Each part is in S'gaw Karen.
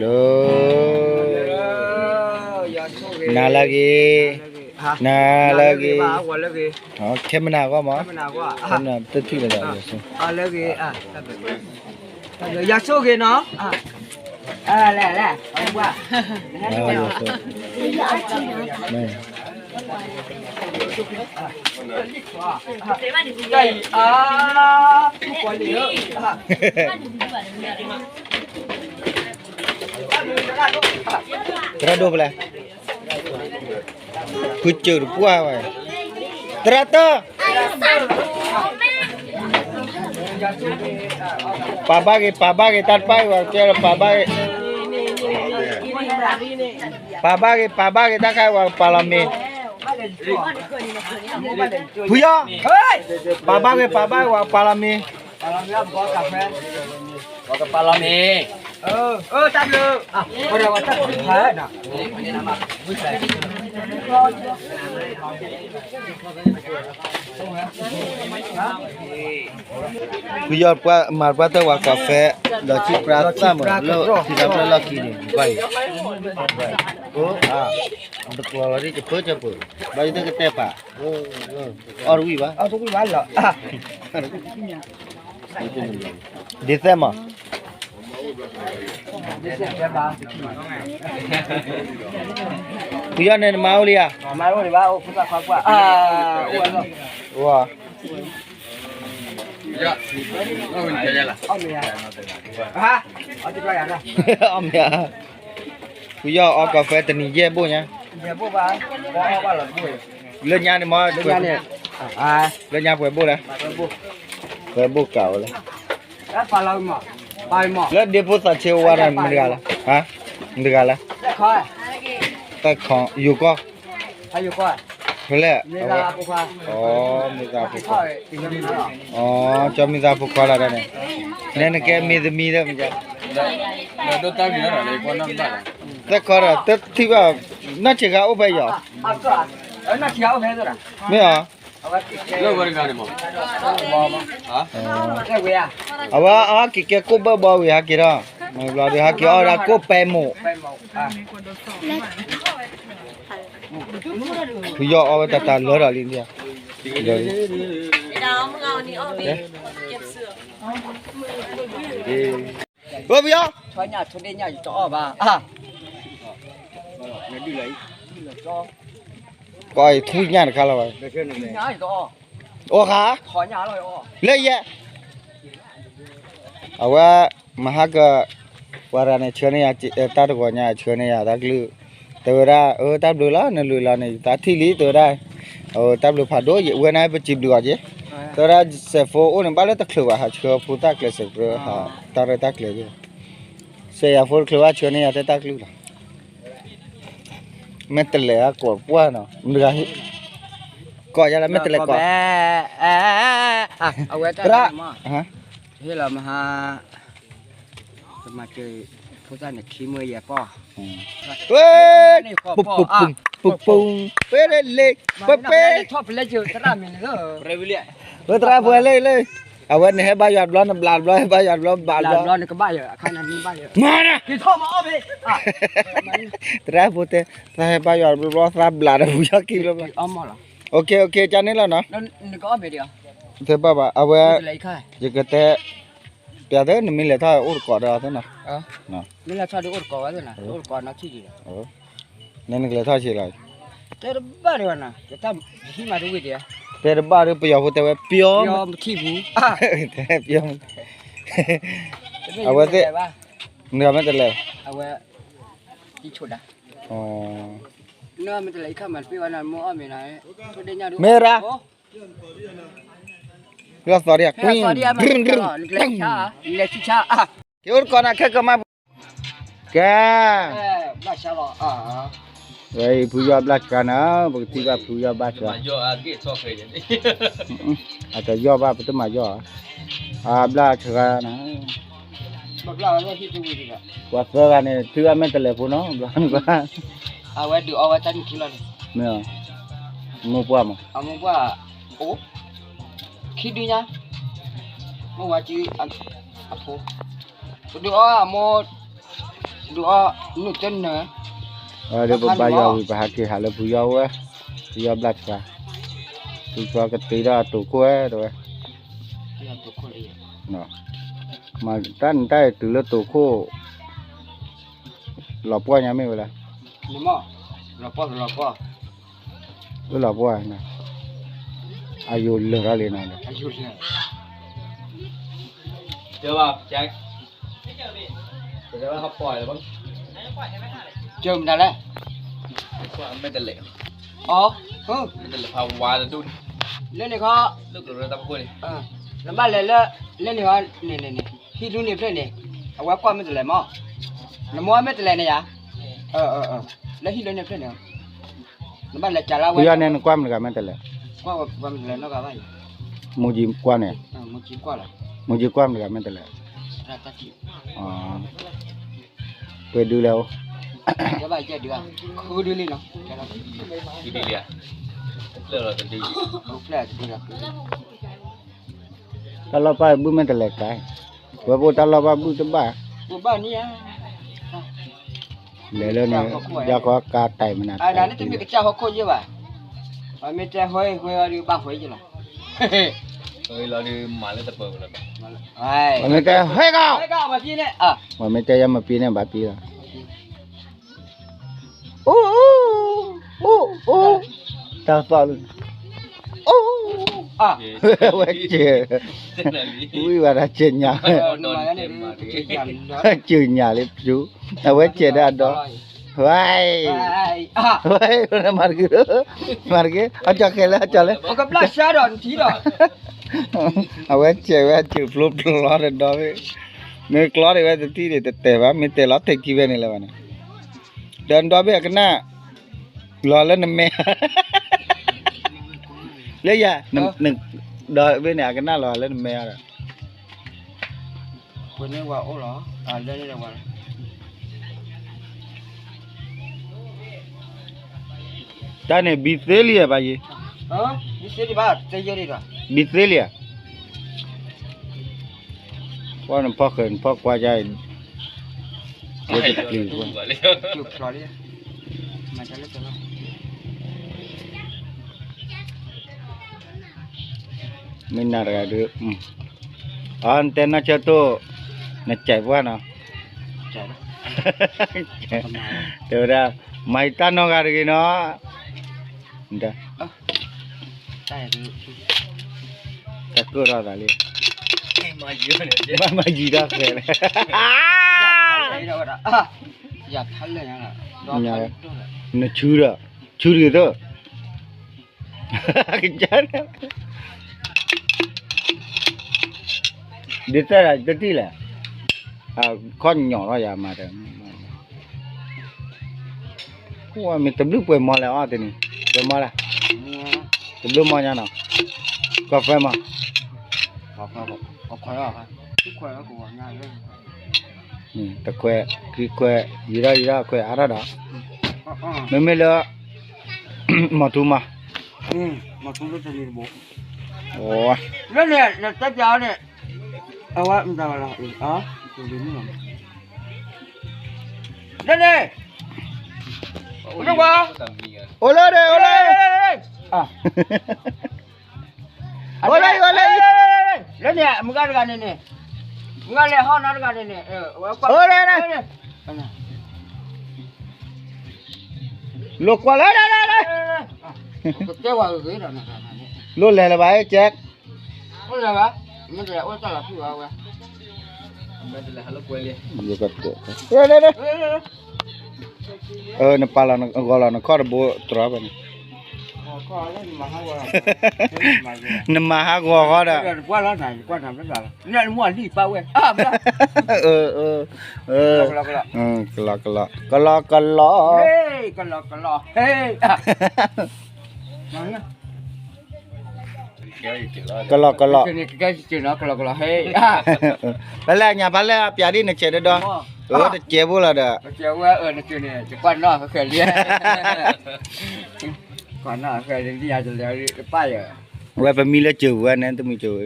လၢ နၤလၢအဂ့ၤ, နၤလၢအဂ့ၤ, ခဲမနၤအဂီၢ်မး, ခဲမနၤတထံၣ်လၢၤဘၣ်, ယဆိၣ်ဂ့ၤနီၤ, လဲၣ်လဲၣ်, သရၣ်ဒိၣ်ဖဲလဲၣ်, ဖုစၢၤတပှၢ်ဝဲ, သရၣ်တၢ်, ပာ်ဘၣ်ဂ့ၤ ပာ်ဘၣ်ဂ့ၤ တၢ်တပၢ်အံၤဝဲကဲလၢပာ်ဘၣ်ဂ့ၤ, ပာ်ဘၣ်ဂ့ၤ ပာ်ဘၣ်ဂ့ၤ တၢ်ခါအံၤဝဲပာ်လီၤမ့ၤ, ဖုယီၢ်, ပာ်ဘၣ်ဂ့ၤ ပာ်ဘၣ်ဂ့ၤ ဝဲပာ်လီၤမ့ၤ, ပကပာ်လီၤမ့ၤ, တၢ်ဘျုး ဖုယီၢ်ပှၤမၤပှၤတၢ်ဝၤကီၢ်ဖဲ, ဒီးထံပြါသၣ်မုာ်လၢထံသီဖျၢၣ်လီၢ်ခံန့ၣ်, ဘၣ်အံၤ, အိၣ်, တကျိၤလီၤဒ်ကဖၢကၢပၢၤ, ဘၣ်ယတကတဲာ်ပာ်, အီၣ်တဝံၣ်ဘၣ်, ဒ်သဲမး, ဖုယီၢ်န့ၣ်နမါအိၣ်လံဧါ, ဝၤ အီၣ်မ့ၢ်ဧါ, ဖုယီၢ်အီကီၢ်ဖဲတနံၤယဲၢ်ဘိၣ်ညါ, လၢညါန့ၣ်မ့ၢ်, လၢညါပှဲၤဘိၣ်လဲၣ်, ပှဲၤဘိၣ်ကးဝဲလဲၣ်, လၢဒ့ဖိသးဆ့ဝါဒီးမတၤတဂၤလဲၣ်, မတၤတဂၤလဲၣ်, တၢ်ခီ ယိၤကီၢ် ဖဲလဲၣ်, မ့ၢ်သးဖိခွါ, ကၠီမ့ၢ်သးဖိခွါလီၤဒၣ်န့ၣ်, နဲနကဲမ့ၢ်သမံသၢမ့ၢ်ကဲ, သၢခီဒီးတထံၣ်ဘၣ်, နီၢ်ဆံးခါအိၣ်ဖဲယီၤ, မ့ၢ်ဧါ, အဝဲအက့ၤကဲကိၣ်ဘၢဘီဝံၤဟးက့ၤထီၣ်, မ့ၢ်ဘျီဒီးဟးက့ၤအီၣ်ဝဲဒၣ်ကိၣ်ပဲမိၢ် ဖုယီၢ်အီၣ်ဝဲတၢ်တၢ်လၢဒီးလံ, ဝဲဖုယီၢ်, ကီးအံၤထွံၣ်ညၣ်တခါလီၤဘၣ်, အိၣ်ဃါ, လၢယဲ အဝဲ မဟါက ပှၤတဂၤန့ၣ် ဆှၢန့ၢ်ယၤ တၢ်တဂီၤညါ ဆှၢန့ၢ်ယၤတၢ်ကလုၢ်, တဲဝဲဒၣ် အၢ တၢ်ဘျုးလီၤ နလုၢ်လီၤန့ၣ် ယသးထံၣ်လံ တဲဝဲဒၣ်, အၢ တၢ်ဘျုးဖးဒိၣ် ဝဲန့ၣ်ပစံးဘျုးအီၤက့ၤ, တဲဝဲဒၣ် စဲးဖိအိၣ်န့ၣ် ဘၣ်လၢတချုးဘၣ် ဟးဆှၢဖိသၣ်ကျဲးစၢးကျၢ ဟးတၢ်ရဲၣ်တၢ်ကျဲၤက့ၤ, စဲးယၤဖိတချုးဘၣ် ဆှၢန့ၢ်ယၤတဲတၢ်ကလုၢ်လီၤ. မ့ၢ်တလဲၤအကိးပှၢ်နီၤ မတဂၤဟ့ၣ်, ကိးယၤလၢမ့ၢ်တလဲၤကိး, သရၣ်, ဟ့ၣ်လီၤမဟါ, ကမၤစၢၤ ဖိသၣ်န့ၣ်ခံမၢယဲၢ်ပီၢ်, ပူၤပူၤပူၤပူၤ, ပ့လ့လ့, ပ့ပ့, ဝဲသရၣ်ဖိလ့လ့, အဝဲန့ၣ်ဟဲဘါယွၤတဘျီ နဘျးတဘျီ ဟဲဘါယွၤတဘျီ ဘျးတဘျီ, မၤနၤ, သရၣ်ဖိတဲ, သးဟဲဘါယွၤတဘျီဘျီ သးဘျးတဘျီခံဘျီဘျီ, ကန့ၣ်လီၤနီၤ, တဲဘၣ်ဘၣ် အဝဲ, ယကတဲ, ပျးသ့ နမ့ၢ်လဲၤထီၣ်အိၣ်တကိးဒီးသ့နီၤ, မ့ၢ်လဲၤထီၣ်ဒီးအိၣ်တကိးဝဲသ့နီၤ, အိၣ်တကိးနီၤထံၣ်ဒံးဒီး, နနကလဲၤထီၣ်ဆံးလီၤ, တဲတဘၣ်ဒီးဝဲနီၤ, တဲတဘၣ်ဒီးပယီၤဖိတဲဝဲ ပယီၤမထံၣ်ဘူး, တဲပယီၤ, အဝဲသ့ၣ်, နမ့ၢ်တလဲၤ, အဝဲ, တဆိဒၣ်, မ့ၢ်ရၣ်, လီၤသီၣ်ဒံး, လဲၤဆံဆါ, က့ၤအိၣ်တကိးနၤခဲကမါ, ကဲ, ဝဲအံၤဖုယီၢ်ဘျၣ်ဆှါနၤ ပကထံၣ်ဘၣ်ဖုယီၢ်ဘျၣ်ဆှါ, အတယီၢ်ဘၣ် ပတမၤယီၢ်, အဘျၣ်ဆှါနၤ, ပှၤသၢဂၤန့ၣ် ထံၣ်ဘၣ်မ့ၢ်တလဲၤဖိနီၤ, အဝဲဒုးအီဝဲတၢ်နုၢ်ခံလီၤန့ၣ်, မ့ၢ်, မိၢ်ပှၢ်မး, အမိၢ်ပှၢ်, အိၣ်, ခံဒုညါ, မိၢ်ဝါစု, အဖိ, ပဒုးအီအမိၢ်, ဒုးအီၣ်နုာ်တနၢၤ, ဒီးပဘါယွၤဝံၤ ပဟးက့ၤဟးလၢပယီၤဝဲ, ပယီၤဘျၣ်ဆှး, ပယီၤကတ့ထီၣ်အတိာ်ခိၣ်ဝဲတဲဝဲ, မ့ၢ်တၢ်နတၢ်အံၤတုၤလၢတိာ်ခိၣ်, လီၤပှီၢ်ညါမ့ၢ်ဝဲလဲၣ်, လီၤပှီၢ်, အယိာ်လၢာ်ထီၣ်လံနီၤ, ကၢမတၤလဲၣ်, အ, လၢန့ၣ်ခီ, နဘၣ်လဲၤလၢ, လၢန့ၣ်ခီ, န့ၣ်န့ၣ်န့ၣ်, ဟံၣ်ဒူန့ၣ်ဖျၢၣ်န့ၣ်, အဝဲကွၢ်မ့ၢ်တလဲၤမး, နမိၢ်မ့ၢ်တလဲၤန့ၣ်ယၤ, လၢဟံၣ်ဒူန့ၣ်ဖျၢၣ်န့ၣ်, နဘၣ်လဲၤကးလၢဝဲ, ပယီၤန့ၣ်နကွၢ်မတၤတဂၤမ့ၢ်တလဲၤ, မူကံကွၢ်န့ၣ်, မူကံကွၢ်မတၤတဂၤမ့ၢ်တလဲၤ, ပှဲၤဒုလဲၣ်အိၣ်, တၢ်လီၢ်ပၢ်ဘုၣ်မ့ၢ်တလဲၤကါ, ဝဲပအိၣ်တၢ်လီၢ်ပၢ်ဘုၣ်တဘၣ်, လဲၤလၢန့ၣ်, ယၤဃီကါတၢ်မနုၤ, မ့ၢ်တဲဟဲကီး, မ့ၢ်တဲဟဲကီး, အိၣ်, အိၣ်, အိၣ်, တၢ်သီၣ်လၢ, အိၣ်, ဝဲစဲး, ဝံၤဝဲဒၣ်စဲးညါ, စဲးညါလၢပျူ, အဝဲစဲးဒၣ်ဒီး, ဝဲ, ဝဲ, မၤတက့ၢ်, မၤတက့ၢ်, အကၠီၤခဲလၢာ်, အကၠီၤလၢ, အဝဲစဲးဝဲအစဲးဖျိဖျိလီၤဒီးဒီး, မ့ၢ်ကျီဒံးဝဲတထံၣ်န့ၣ်တတဲာ်ဘၣ်, မ့ၢ်တဲလီၤတဲာ်ခံဖဲန့ၣ်လၢၤဘၣ်န့ၣ်, ဒီးဒီဘ့ၣ်အကနၣ်, လီၤလၢနမဲ, လၢယၤ, ဒီဘ့ၣ်န့ၣ်အကနၣ်လီၤလၢနမဲဒီး တၢ်န့ၣ်ဘံသ့လံဧါဘၣ်ယံၤ, ဘံသ့လံဧါ, ကွၢ်နဖီၣ်ဃဲၤနဖီၣ်ကွၢ်ယါအံၤ, ဝဲတပျံၤ, မ့ၢ်နၤတဂၤဒုး, အ နတဲနီၢ်ဆၢတိၢ်, နစဲးပှၢ်နီၤ, တဲဝဲဒၣ်, မၤယတၢ်နီၢ်ဂၤတဂ့ၤနီၤ, တၢ်ကၢၣ်ထီၣ်သးလံ, ဘၣ်မၤယံၤတၢ်ဃဲၤလံ, နဆူဒီး, ဆူတဂ့ၤသၢ, ဒ်သၢတထံၣ်လဲၣ်, ခီၣ်ညီၣ်ထီၣ်ယၤမၤတၢ်, မ့ၢ်တဘျုးပှဲၤမီလဲၣ်အီၤတနံၤ, ပှဲၤမီလဲၣ်, တဘျုးမီညါနီၤ, ကီၢ်ဖဲမီ, တခွဲး, ခံခွဲး, ယံာ်ထီၣ်ယံာ်ထီၣ်ခွဲးအါထီၣ်ဒီး, မ့မ့ၢ်လၢ မီၤထူမး, လၢန့ၣ် နတဲပျးအီၤန့ၣ်, အဝဲမတၤဘၣ်လီၤ, လၢန့ၣ်, အိၣ်လၢန့ၣ်, အိၣ်လၢ, အိၣ်လၢ, လၢန့ၣ် မုၢ်ဂၤတဂၤန့ၣ်န့ၣ်, မုၢ်ဂၤလဲၤဟီၣ်နီတဂၤန့ၣ်န့ၣ်, အိၣ်လၢ, လိာ်ကွၢ်လၢ, လိာ်လဲၤလၢၤဘၣ်, ကဲ, နပာ်လီၤနဂီၤလီၤနခီၣ်တဘိတြီဘၣ်န့ၣ်, နမၤဟးဂီၤဃီဒီး, ကလီကလီ, ကလီကလီ, ကလီကလီ, ဖဲလဲၣ်ညါဖဲလဲၣ်ပျးဒ်နစဲးဒီဒီ, တစဲးဖိလီၤဒီး, ကွၢ်နီၣ်ဃဲၤလံ, ပၢ်ယၢ်, ဝဲပမံလၢစၢၤဝဲန့ၣ် တမံစၢၤဝဲ,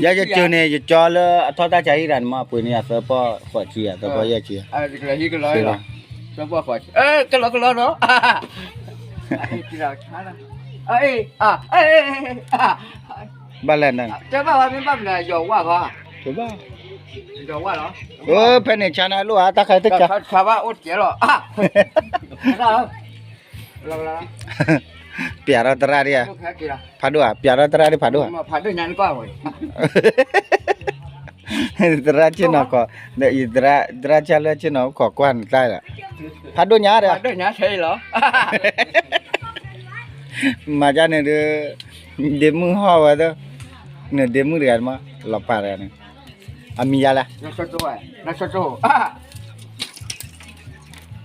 ယဲယစၢၤန့ၣ် ယကၠီလၢအထီၣ်တၢ်ဆါဟံၣ်တၢ်န့ၣ်မး ပှ့ၤန့ၢ်ယၤသၢပီၢ်ဃိးဆံယၤ သၢပီၢ်ယဲၢ်ဆံယၤ, ကလီၤဟံၣ်ကလီၤလီၤ, ကလီကလီနီၤ, ဘၣ်လဲၣ်န့ၣ်, ဘၣ်, ဖဲန့ၣ်ဆါန့ၣ်လိၣ်ဧါ တၢ်ခါတခါ, ပျးထီၣ်သရၣ်ဒ်ဧါ, ဖးဒိၣ်ဧါ, ပျးထီၣ်သရၣ်ဒ်ဖးဒိၣ်ဧါ, သရၣ်ဆ့ၣ်နီၤ, သရၣ်ဆၣ်လၢဆ့ၣ်နီၤခိးကွၢ်နတၢ်လီၤ, ဖးဒိၣ်ညါဒီး, မၤဒ်န့ၣ်ဒီး, ဒ့မုၣ်ဟီၣ်ဝဲသၢ, န့ၣ်ဒ့မုၣ်တဂၤမး, လီၤပာ်တဂၤန့ၣ်, အမံၤယါလဲၣ်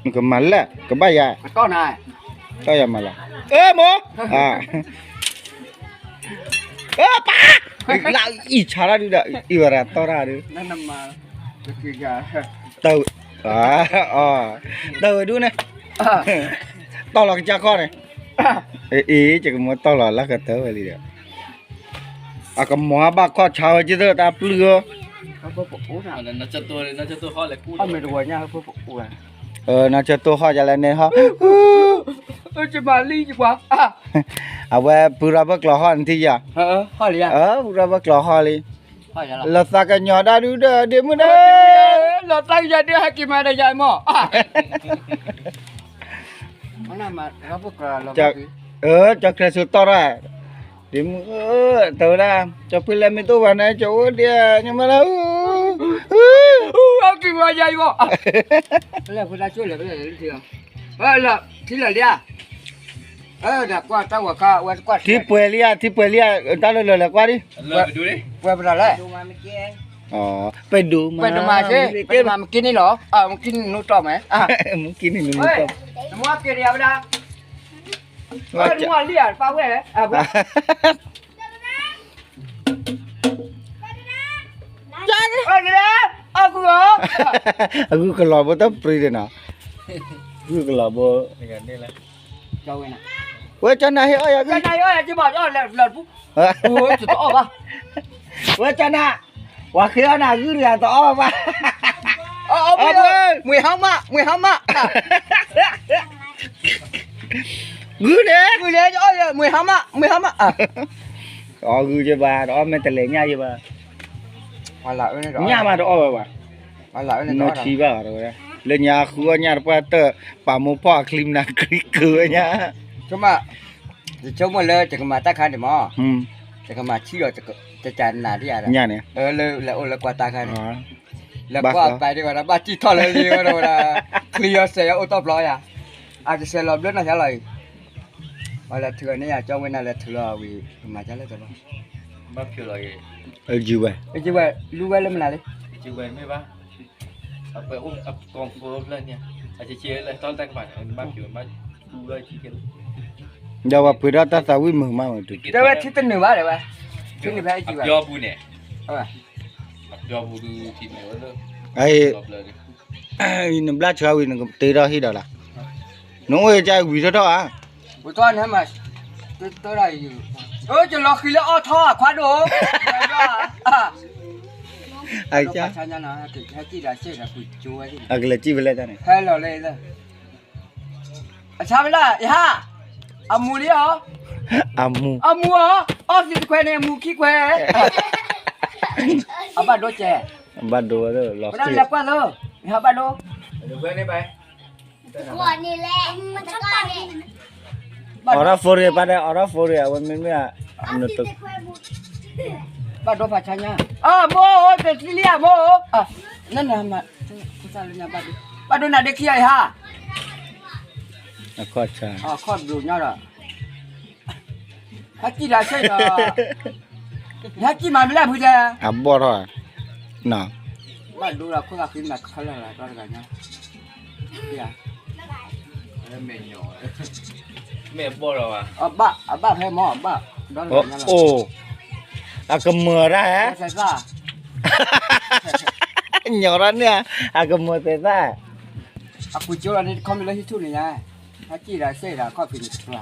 နကမၤလဲၣ် ကဘၣ်ယၤ, တီၢ်ယၤမၤလီၤ, အၢမိၢ်, အၢပၢ်, လၢအံၤဆါတၢ်ဒုဒီး အံၤဝဲဒၣ်တီၢ်တၢ်ဒု, တၢ်ဝဲ, တၢ်ဝဲဒုန့ၣ်, တီၢ်လီၤကစၢ်ခီၣ်န့ၣ်, အ့ ယကမၤတီၢ်လီၤလၢကတၢၢ်ဝဲလံဒီး အကမၤဘၣ်ခီၣ်ဆါဝဲက့ၤသၢတၢ်ပျုၢ်ဧၢ, နီၢ်ဆၢတိၢ်ဟီၣ်လဲၣ်, နီၢ်ဆၢတိၢ်ဟီၣ်ယလဲၣ်န့ၣ်ဟီၣ်, အဝဲပုၢ်ရၢ်ဘၢၣ်ကျီၤဟီၣ်န့ၣ်ထံၣ်ယၤ, ပုၢ်ရၢ်ဘၢၣ်ကျီၤဟီၣ်လံ, လီၤသးကညီၤဒၣ်ဒုဒီးဒ့မုၣ်န့ၣ်, လီၤသးကညီၤဒုဟဲက့ၤမၤဒီးယၤမး ကၠီကျဲးစၢးတီၢ်ထီၣ်, ဒ့မုၣ်ဧၢ, တဝဲဒၣ်, ကၠီဖုလဲၣ်မ့ၢ်တအိၣ်ဘၣ်န့ၣ် ကၠီအိၣ်ဒံး, ညီမလၢ, က့ၤဝဲယၤအံၤဘၣ်, ထံလၢာ်လံဧါ, ထံပှဲၤလံဧါ, ထံပှဲၤလံဧါ, တၢ်လၢလၢာ်လဲၤကွၢ်ဒံး, ပှဲၤပဒီးလဲၣ် ပှဲၤဒိၣ်မး, ပှဲၤဒိၣ်မး, မ့ၢ်က့န့ၣ်လီၤ, မ့ၢ်က့န့ၣ်နူတီၢ်မဲ, မ့ၢ်က့န့ၣ်နူတီၢ်မဲ, နမ့ၢ်က့န့ၣ်ယၤဝဲဒၣ်, နမ့ၢ်လံဧါ ပၢ်ဝဲ, အဂုၢ်ကလီၤဘိတပြံၤဒၣ်နီၤ, ဂုၢ်ကလီၤဘိ, ဝဲကၠီနၤဟ့ၣ်အီၣ်ယၤဂုၢ်, ဝဲကၠီနၤ, ဝၤဃ့အီၣ်နၤဂုၢ်တဂၤတအီၣ်ဘၣ်, မ့ၢ်ဟါမး, မ့ၢ်ဟါမး, ဂုၢ်န့ၣ်, မ့ၢ်ဟါမး, မ့ၢ်ဟါမး, အီၣ်ဂုၢ်ယဘၣ်, တအီၣ်မ့ၢ်တလဲၤညၣ်ယဘၣ်, ညၣ်မးတအီၣ်ဝဲဘၣ်, နီၢ်ထံဘၣ်ဝဲ, လၢညါဃုအီၣ်ညၣ်တပှၢ်တၢၢ်, ပာ်မိၢ်ဖီၣ်အချံမနၤချံကၢဝဲညါ, ဆိကမိၣ်လၢယကမၤတၢ်ခါန့ၣ်မး, ယကမၤထံၣ်ဒီး, တကနးဒံးဧါ, ညၣ်န့ၣ်, လၢအိၣ်လၢကွၢ်တၢ်ခါန့ၣ်, လၢကွၢ်ပာ်ဒံးဝဲဒၣ် ဘၣ်တံၢ်ထီၣ်လၢလံဝဲဒၣ်ဝဲဒၣ်, ချံအီၤစဲးအအိၣ်တီၢ်ပျီယၤ, အကစဲးလီၤဘျၢနၤယၤလီၤအံၤ, အလဲၤထုးန့ၢ်ယၤ ကၠီဝဲနၤလဲၤထုးလီၤဝံၤ ကမၤဒ်လဲၣ်တဘျီ, ဘၣ်ဖျိးလီၤက့ၤ, ဝဲ, လူဝဲလၢမနုၤလံ, ဝဲမ့ၢ်ဘၣ်, အပှဲၤအိၣ်အကီၢ်ဖိဖျၢၣ်န့ၣ်, အကကဲလၢတၢ်တၢ်ကမၤန့ၣ် ဘၣ်ဖျိးဘၣ်, ဒီးပှၤပှ့ၤဒီးတၢ်သးဝံၣ်မုာ်မးဝဲ, တဲဝဲထံတနုာ်ဘၣ်တဲဝဲ, ထံန့ၣ်ဖဲအံၤဝဲ, အပျီပူၤန့ၣ်, အပျီပူၤဒုးထံန့ၣ်ဝဲလၢ, နဘျါဆှါဝံၤ နကတ့ထီၣ်ဟံၣ်ဒီးလီၤ, နအိၣ်ကဝံၤထီၣ်ထီၣ်ဧါ, ဝံၤထီၣ်န့ၣ်မး, တၢ်, ယလီၤဃံၤလၢအီၣ်ထီၣ်ခွါဒိၣ်, အကလဲၤစံၣ်ဖဲလဲၣ်န့ၣ်, ဟဲလီၤလၢ, အဆါဖဲလဲၣ်, ယဟါ, အမူလံဧါ, အမူ, အမူဧါ, အီၣ်သံတခွဲးန့ၣ် အမူခံခွဲး, အဘၣ်ဒိကဲ, ဘၣ်ဒိဝဲလီၤ, လဲၤကွၢ်လၢ, ယဟါဘၣ်ဒိ, အီၣ်ထီၣ်ဖိရံၣ်ပၢ်ဒီး အီၣ်ထီၣ်ဖိရံၣ် အဝဲမ့မ့ၢ်, ဘၣ်ဒိဖးဆါညါ, အမိၢ်, တသံလံဧါ မိၢ်, နနမၤ, ဘၣ်ဒိနၤဒ့ခံအံၤဟါ, အခီၣ်ဆါ, အခီၣ်ဘျိးညါဒီး, ဟဲကံၣ်ဒီးဆ့ၣ်ဒီး, ဟဲကံၣ်မၤမ့ၢ်လၢဖုတဲ, အဘီၣ်ထီၣ်, ဘၣ်ဒိဒီးခိၣ်သးဃံမနၤခီလၢာ်ဒီတဂၤညါ, မ့ၢ်ဘီၣ်ဒီးဘၣ်, အဘၣ်ဖဲမ့ၢ်ဘၣ်, အိၣ်, အကမၢၢ်တၢ်ဟဲ, ညီၢ်ထီၣ်န့ၣ်, အကမၢၢ်သဲးသၣ်, အကွံာ်ကၠိလီၤန့ၣ် တခီမ့ၢ်လၢဟံၣ်ထူၣ်န့ၣ်ညါ, ဟဲကံၣ်ဒီးဆ့ၣ်ဒီးခီၣ်ဖံးန့ၣ်တဖျါ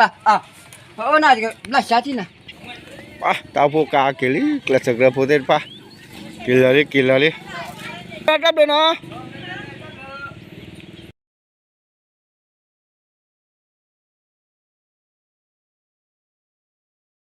ဘၣ်ဘၣ်ဘၣ်, အိၣ်နၤဘျၣ်ဆါထံၣ်နၤ, တၢ်အိၣ်ဖှိၣ်ကါက့ၤလံ ကျဲးစၢးကျဲးဖိသ့ၣ်တဖၣ်, က့ၤလီၤလံ က့ၤလီၤလံ, တၢ်ဘျုးနီၤ